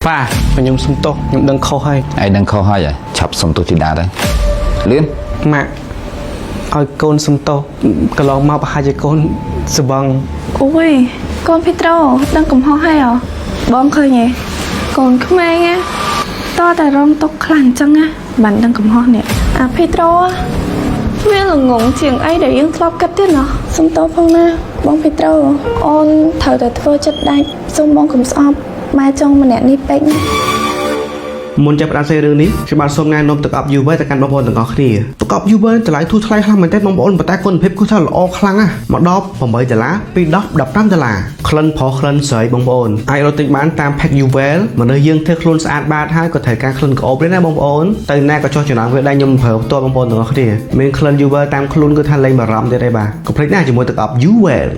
ប៉ាខ្ញុំសុំទោសខ្ញុំដឹងខុសហើយ ឯងដឹងខុសហើយហ៎ឆាប់សុំទោសធីតាទៅលឿន ម៉ាក់ឲ្យកូនសុំទោសកន្លងមកប្រហែលជាកូនស្បឹង អូយកូនភីត្រូដឹងកំហុសហើយហ៎បងឃើញទេកូនក្មេងណាតតែរងទុកខ្លាំងអញ្ចឹងណាបានដឹងកំហុសនេះអាភីត្រូវាល្ងងជាងអីដែលយើងធ្លាប់គិតទៀតណោះសុំទោសផងណាបងភីត្រូអូនត្រូវតែធ្វើចិត្តដាច់សូមបងកុំស្អប់ម៉ែចង់ម្នាក់នេះពេកណា មុនចាប់ផ្ដើមសេរឿងនេះខ្ញុំបាទសូមណែនាំទឹកអប់ Uber ទៅកាន់បងប្អូនទាំងអស់គ្នាទឹកអប់ Uber តម្លៃធូរថ្លៃខ្លាំងមែនទែនបងប្អូនប៉ុន្តែគុណភាពគឺថាល្អខ្លាំងណាស់មកដល់8ដុល្លារពី10 15ដុល្លារក្លិនប្រុសក្លិនស្រីបងប្អូនអាចរកទិញបានតាម Pack Uwell មនុស្សយើងធ្វើខ្លួនស្អាតបាតហើយក៏ត្រូវការក្លិនក្រអូបដែរណាបងប្អូនទៅណាក៏ចុះចំណងវាដែរខ្ញុំប្រើផ្ទាល់បងប្អូនទាំងអស់គ្នាមានក្លិន Uwell តាមខ្លួនគឺថាលែងបារម្ភទៀតទេបាទកុំភ្លេចណាជាមួយទឹកអប់ Uwell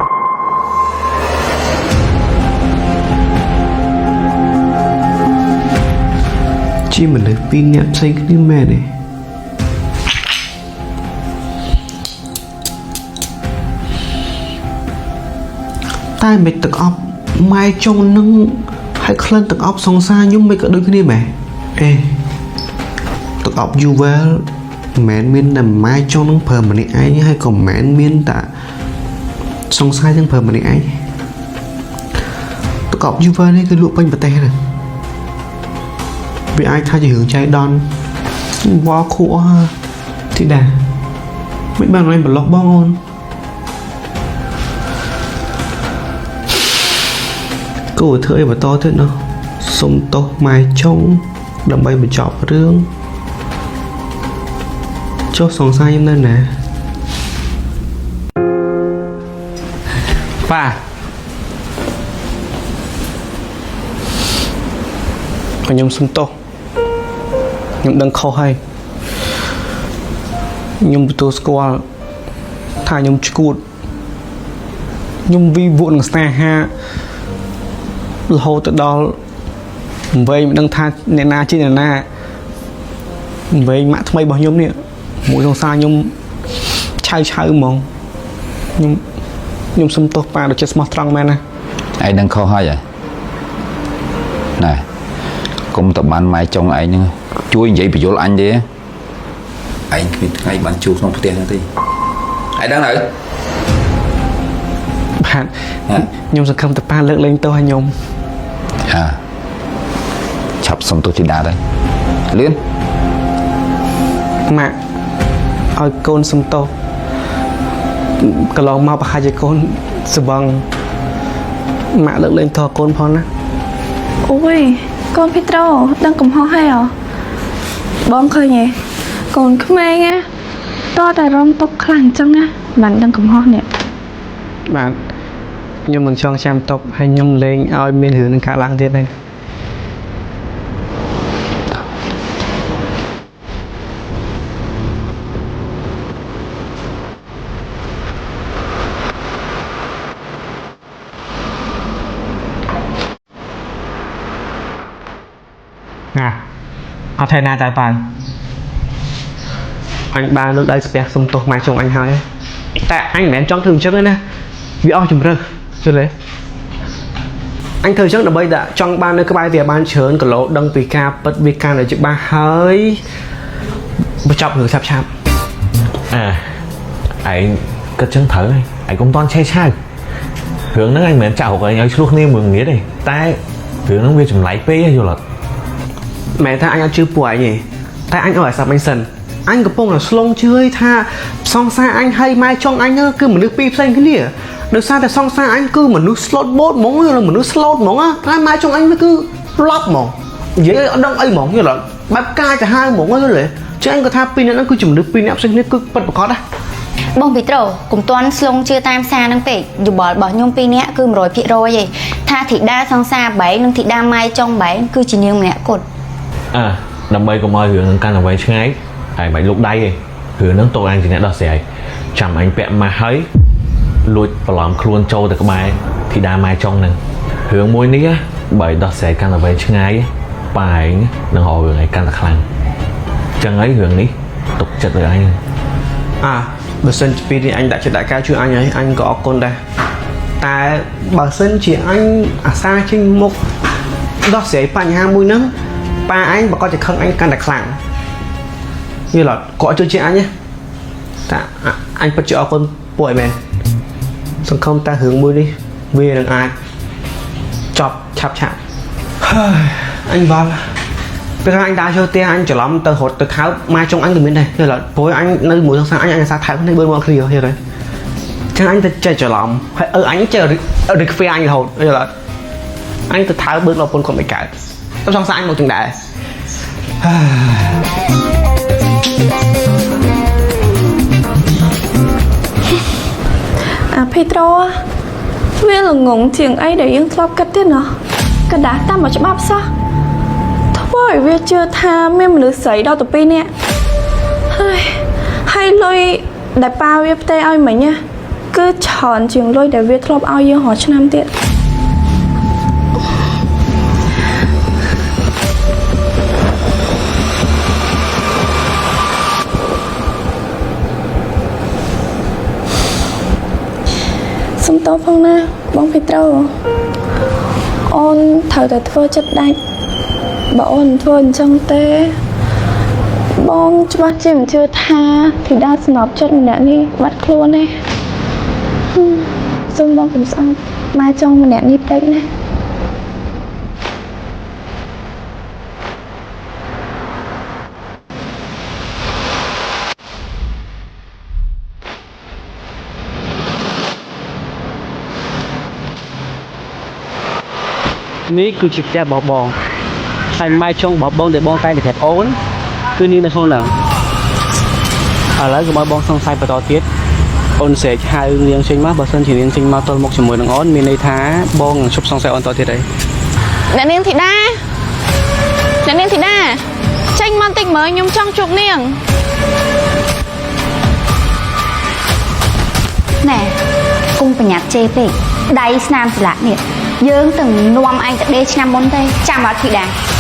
ជាមនុស្សពីរនាក់ផ្សេងគ្នាមែនទេតែមិនទឹកអប់ម៉ែចុងនឹងហើយក្លិនទឹកអប់សង្សារខ្ញុំមិនក៏ដូចគ្នាមែនអេទឹកអប់ Uwell មិនមែនមានតែម៉ែចុងនឹងប្រើម្នាក់ឯងហើយក៏មិនមែនមានតែសង្សារនឹងប្រើម្នាក់ឯងទឹកអប់ Uwell នេះគឺលក់ពេញប្រទេសហ្នឹង វាអាចថាជារឿងចៃដន្យវល់ខួរធីតាមិនបានឯងប្រឡោះបងអូនគួរធ្វើអីបន្តទៀតណោះសុំទោសម៉ែចុងដើម្បីបញ្ចប់រឿងចុះសង្ស័យខ្ញុំនៅណាប៉ាខ្ញុំសុំទោស ខ្ញុំដឹងខុសហើយខ្ញុំទទួលស្គាល់ថាខ្ញុំឈួតខ្ញុំវីវក់នឹងស្នេហារហូតទៅដល់វែងមិនដឹងថាអ្នកណាជាអ្នកណាវែងម៉ាក់ថ្មីរបស់ខ្ញុំនេះមួយសង្សារខ្ញុំឆៅឆៅហ្មងខ្ញុំខ្ញុំសុំទោសប៉ាដ៏ចិត្តស្មោះត្រង់មែនណា ឯងដឹងខុសហើយហ៎ណែកុំតបានម៉ែចុងឯងហ្នឹងជួយនិយាយបញ្យល់អញទេឯងគ្មានថ្ងៃបានជួក្នុងផ្ទះហ្នឹងទេឯងដឹងហើយ បាទខ្ញុំសង្ឃឹមតែប៉ាលើកលែងទោសឲ្យខ្ញុំ ហាឆាប់សុំទោសធីតាទៅលឿន ម៉ាក់ឲ្យកូនសុំទោសកន្លងមកប្រហែលជាកូនស្បឹងម៉ាក់លើកលែងទោសកូនផងណា អូយកូនភីត្រូដឹងកំហុសហើយហ៎បងឃើញទេកូនក្មេងណាតតែរងទុកខ្លាំងអញ្ចឹងណាបានដឹងកំហុសនេះ បាទខ្ញុំមិនចង់ចាំតបហើយខ្ញុំលែងឲ្យមានរឿងនឹងកើតឡើងទៀតទេណាអត់ថៃណាតែបានអញបានលើកដៃស្ពះសុំទោសម៉ែចុងអញហើយតែអញមិនមែនចង់ធ្វើអញ្ចឹងទេណាវាអស់ជំរើសយល់ទេអញធ្វើអញ្ចឹងដើម្បីតែចង់បាននៅក្បែរវាបានច្រើនគីឡូដឹងពីការពិតវាកាន់តែច្បាស់ហើយបញ្ចប់រឿងឆាប់ឆាប់ អាឯងគិតចឹងត្រូវហើយឯងកុំតន់ឆេះឆាវរឿងហ្នឹងឯងមិនមែនចាក់រកឯងឲ្យឆ្លោះគ្នាមួយងៀតទេតែរឿងហ្នឹងវាចម្លែកពេកហ៎យល់អត់ មិនមែនថាអញអត់ជឿពួកឯងទេតែអញឲ្យអាស័ព្ទអញសិនអញកំពុងតែស្លងជឿយថាសង្សារអញហើយម៉ែចុងអញហ្នឹងគឺមនុស្សពីរផ្សេងគ្នាដោយសារតែសង្សារអញគឺមនុស្ស slot boat ហ្មងយល់មនុស្ស slot ហ្មងណាតែម៉ែចុងអញវាគឺឡប់ហ្មងនិយាយអត់ដឹងអីហ្មងយល់អត់បែបកាយទៅហើយហ្មងយល់ទេចឹងអញក៏ថាពីរនាក់ហ្នឹងគឺជាមនុស្សពីរនាក់ផ្សេងគ្នាគឺពិតប្រាកដណា បងពីត្រូកុំតន់ស្លងជឿតាមសារហ្នឹងពេកយោបល់របស់ខ្ញុំពីរនាក់គឺ100%ឯងថាធីតាសង្សារបែងនិងធីតាម៉ែចុងបែងគឺជានាងម្នាក់គត់ អាដើម្បីកុំឲ្យរឿងហ្នឹងកាន់តែវែងឆ្ងាយឯងមិនបាច់លុកដៃទេរឿងហ្នឹងតោះឯងជាអ្នកដោះស្រាយចាំឯងពាក់ម៉ាស់ហើយលួចបន្លំខ្លួនចូលទៅក្បែរធីតាម៉ែចុងហ្នឹងរឿងមួយនេះណាបើឲ្យដោះស្រាយកាន់តែវែងឆ្ងាយប៉ាឯងនឹងរករឿងឯងកាន់តែខ្លាំងចឹងហើយរឿងនេះទុកចិត្តលើឯង អាបើសិនជាពីនេះអញដាក់ចិត្តដាក់ការជួយអញហើយអញក៏អរគុណដែរតែបើសិនជាអញអាសាចេញមុខ ដោះស្រាយបញ្ហាមួយហ្នឹងប៉ាអញប្រកាសជាខឹងអញកាន់តែខ្លាំងយល់អត់គាត់ជឿជាក់អញណាតែអញពិតជាអរគុណពួកឯងមែនសង្ឃឹមតែរឿងមួយនេះវានឹងអាចចប់ឆាប់ឆាប់ហើយអញវល់ពេលខ្លះអញដើរចូលផ្ទះអញច្រឡំទៅរត់ទៅថើបម៉ែចុងអញក៏មានដែរយល់អត់ព្រោះអញនៅមួយសង្សារអញអញអាសាថើបនេះបើមកគ្នាយល់ទេចឹងអញទៅចេះច្រឡំហើយអឺអញចេះរិខ្វែអញរហូតយល់អត់ អញទៅថើបើកដល់ប្រពន្ធគាត់មិនកើតទៅសង្សារអញមកចឹងដែរ អាភីត្រូវាល្ងងជាងអីដែលយើងធ្លាប់គិតទៀតណោះកដាស់តាមមួយច្បាប់សោះធ្វើឲ្យវាជឿថាមានមនុស្សស្រីដល់ទៅពីរនាក់ហើយហើយលុយដែលប៉ាវាផ្ទេឲ្យមិញណាគឺច្រើនជាងលុយដែលវាធ្លាប់ឲ្យយើងរាល់ឆ្នាំទៀតសុំទោសផងណាបងភីត្រូអូនត្រូវតែធ្វើចិត្តដាច់បើអូនមិនធ្វើអញ្ចឹងទេ បងច្បាស់ជាមិនជឿថាធីតាស្នប់ចិត្តម្នាក់នេះបាត់ខ្លួនទេហឹមសូមបងកុំស្អប់ម៉ែចង់ម្នាក់នេះពេកណា នេះគឺជាផ្ទះរបស់បងហើយម៉ែចុងរបស់បងដែលបងតែងតែប្រាប់អូនគឺនាងនៅក្នុងហ្នឹងឥឡូវកុំឲ្យបងសង្ស័យបន្តទៀតអូនស្រែកហៅនាងចេញមកបើសិនជានាងចេញមកទល់មុខជាមួយនឹងអូនមានន័យថាបងនឹងឈប់សង្ស័យអូនតទៀតហើយ អ្នកនាងធីតាអ្នកនាងធីតាចេញមកតិចមើលខ្ញុំចង់ជួបនាង ណែគុំប្រញាប់ជេរពេកដៃស្នាមស្លាកនេះយើងទាំងនាំឯងទៅដេឆ្នាំមុនទេចាំអត់ធីតា